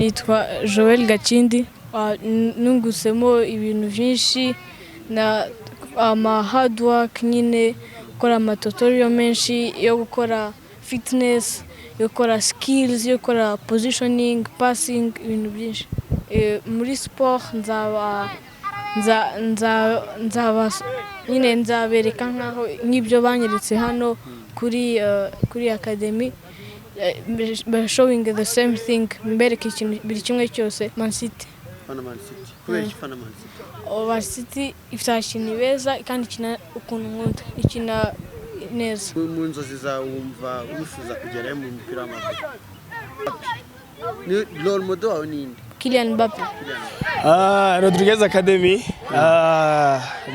Nitwa Joel Gakindi. Nungusemo ibintu byinshi na ama hard work nyine, gukora ama tutorial menshi yo gukora fitness, yo gukora skills, yo gukora positioning, passing, ibintu byinshi. Muri sport nzaba nyine nzabereka nkaho nk'ibyo banyeretse hano kuri academy, showing the same thing, mbereka ikintu buri kimwe cyose. Man City. Fana Man City kubera iki? Fana Man City? Man City ifite abakinnyi beza kandi ikina ukuntu nkunda, ikina neza. Mu nzozi zawe wumva wifuza kugerayo mu mupira w'amaguru, ni role model wawe ninde? Kylian Mbappe. Rodriguez Academy,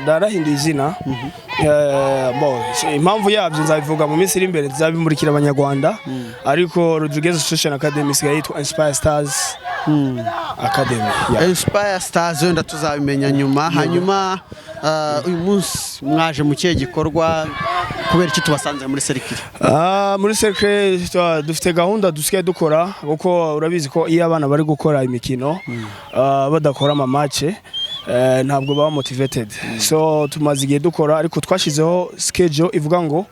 narahinduye izina. Bon, impamvu yabyo nzabivuga mu minsi iri imbere, nzabimurikira Abanyarwanda, ariko Rodriguez Association Academy isigaye yitwa Inspire Stars Academy, yeah. Inspire Stars wenda tuzabimenya nyuma. Hanyuma uyu munsi mwaje mu kihe gikorwa? Kubera iki tubasanze muri cercle? Muri cercle dufite gahunda dusigaye dukora, kuko urabizi ko iyo abana bari gukora imikino, badakora ama match, ntabwo baba motivated. So tumaze igihe dukora, ariko twashyizeho schedule ivuga ngo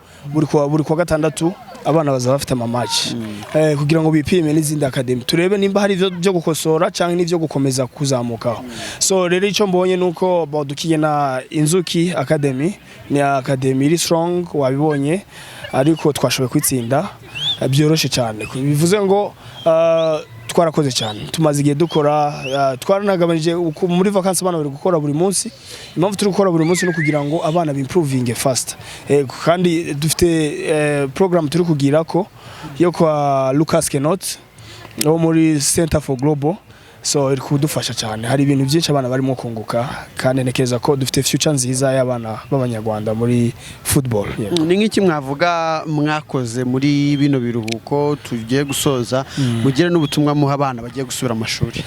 buri kwa gatandatu abana bazaba bafite ama match, kugira ngo bipime n'izindi academy, turebe nimba hari ibyo byo gukosora cyangwa n'ibyo gukomeza kuzamukaho. So rero icyo mbonye nuko bo dukiye na Inzuki Academy, ni academy iri strong, wabibonye, ariko twashoboye kwitsinda byoroshye cyane. Bivuze ngo twarakoze cyane, tumaze igihe dukora, twaranagabanyije muri vacances abana bari gukora buri munsi. Impamvu turi gukora buri munsi no kugira ngo abana bimprovinge fast. Kandi dufite program turi kugira ko yo kwa Lucas Kenot wo muri Center for Global, so iri kudufasha cyane. Hari ibintu byinshi abana barimo kunguka, kandi ntekereza ko dufite future nziza y'abana b'Abanyarwanda muri football. Yego. Ni nk'iki mwavuga mwakoze muri bino biruhuko tugiye gusoza, mugire n'ubutumwa muha abana bagiye gusubira amashuri?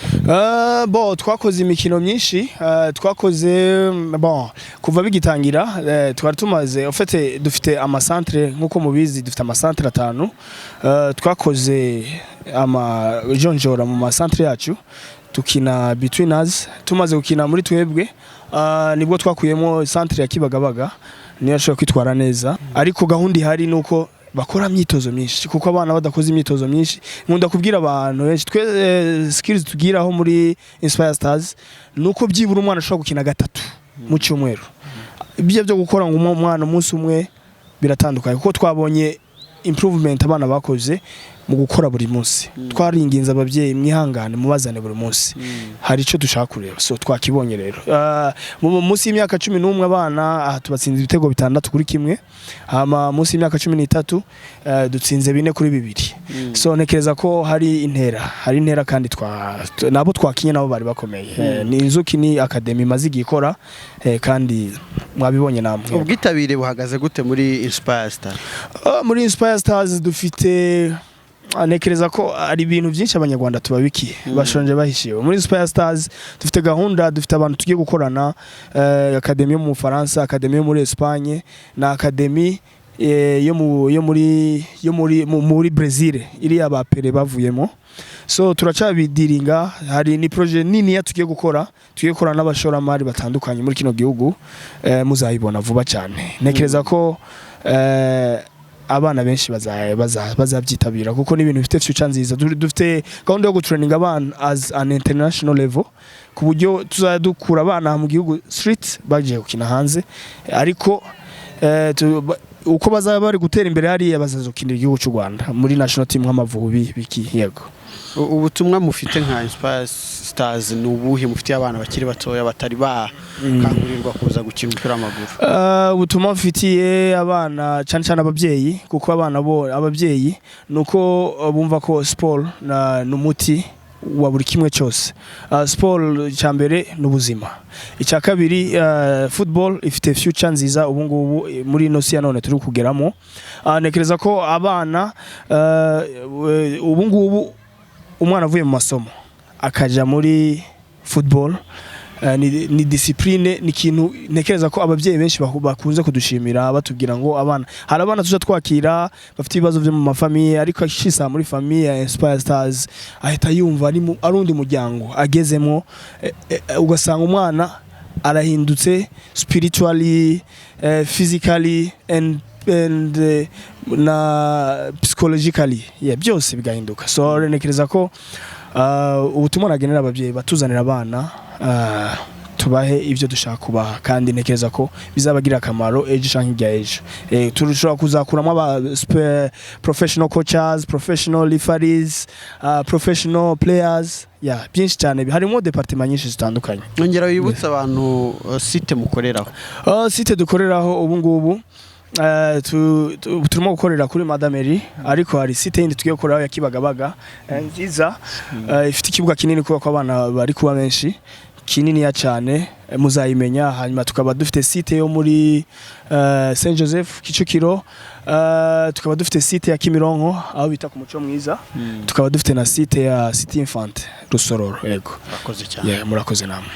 Bon, twakoze imikino myinshi, twakoze, bon, kuva bigitangira, twari tumaze, en fait dufite ama centre, nkuko mubizi dufite ama centre atanu. Twakoze amajonjora mu ma centre yacu, tukina between us. Tumaze gukina muri twebwe, nibwo twakuyemo centre ya Kibagabaga, niyo yashoboye kwitwara neza. Ariko gahunda ihari nuko bakora imyitozo myinshi, kuko abana badakoze imyitozo myinshi, nkunda kubwira abantu benshi twe, skills tugiraho muri Inspire Stars nuko byibura umwana ashobora gukina gatatu mu cyumweru. Ibyo byo gukora ngo umwana umunsi umwe biratandukanye, kuko twabonye improvement abana bakoze mu gukora buri munsi. Twaringinze ababyeyi, mwihangane mubazane buri munsi, hari icyo dushaka kureba. So twakibonye rero. Mu munsi y'imyaka 11 abana aha tubatsinze ibitego 6-1, hama munsi y'imyaka 13 dutsinze 4-2. So ntekereza ko hari intera, hari intera, kandi nabo twakinye nabo bari bakomeye. Ni Inzuki, ni academy imaze igihe ikora, kandi mwabibonye namwe. Ubwitabire buhagaze gute muri Inspire Star? Muri Inspire Stars dufite, ntekereza ko ari ibintu byinshi Abanyarwanda tubabikiye, bashonje bahishiwe. Muri Inspire Stars dufite gahunda, dufite abantu tugiye gukorana, academy yo mu Bufaransa, academy yo muri Espagne na academy yo mu yo muri yo muri mu- muri Brazil, iriya ba Pele bavuyemo. So turacabidiringa, hari ni projet nini ya tugiye gukora, tugiye gukora n'abashoramari batandukanye muri kino gihugu. Muzayibona vuba cyane. Ntekereza ko abana benshi bazabyitabira, kuko ni ibintu bifite future nziza. Dufite gahunda yo gutraining abana as an international level, ku buryo tuzajya dukura abana mu gihugu street bagiye gukina hanze, ariko uko bazaba bari gutera imbere hariya, bazazokinira igihugu cy'u Rwanda muri national team nk'Amavubi biki, yego. Ubutumwa mufite nka Inspire Stars ni ubuhe mufitiye abana bakiri batoya batari bakangurirwa kuza gukina umupira w'amaguru? Ubutumwa mfitiye abana, cyane cyane ababyeyi, kuko abana bo ababyeyi, nuko bumva ko sport ni umuti wa buri kimwe cyose. Sport icya mbere ni ubuzima, icya kabiri football ifite future nziza ubu ngubu, muri ino si ya none turi kugeramo. Ntekereza ko abana, ubu ngubu umwana avuye mu masomo akaja muri football. Ni discipline, ni ikintu ntekereza ko ababyeyi benshi bakunze kudushimira, batubwira ngo abana, hari abana tuja twakira bafite ibibazo byo mu ma famille, ariko ashisa muri famille ya Inspire Stars ahita yumva ari undi muryango agezemo. Ugasanga umwana arahindutse spiritually, physically and na psychologically, yeah, byose bigahinduka. So ntekereza ko ubutumwa nagenera ababyeyi, batuzanira abana, tubahe ibyo dushaka kubaha, kandi ntekereza ko bizabagirira akamaro ejo canke hirya ejo. Turashobora kuzakuramo aba professional coaches, professional referees, professional players, yeah, byinshi cyane. Harimo department nyinshi zitandukanye. Ongera wibutse abantu site mukoreraho. Site dukoreraho ubu ngubu, turimo gukorera kuri Madameri, ariko hari site yindi tugiye gukoreraho ya Kibagabaga, nziza, ifite ikibuga kinini kubera ko abana bari kuba benshi, kininiya cyane, muzayimenya. Hanyuma tukaba dufite site yo muri Saint Joseph Kicukiro, tukaba dufite site ya Kimironko aho bita ku Muco Mwiza, tukaba dufite na site ya City Infant Rusororo, yego. Murakoze cyane. Yeah, murakoze namwe.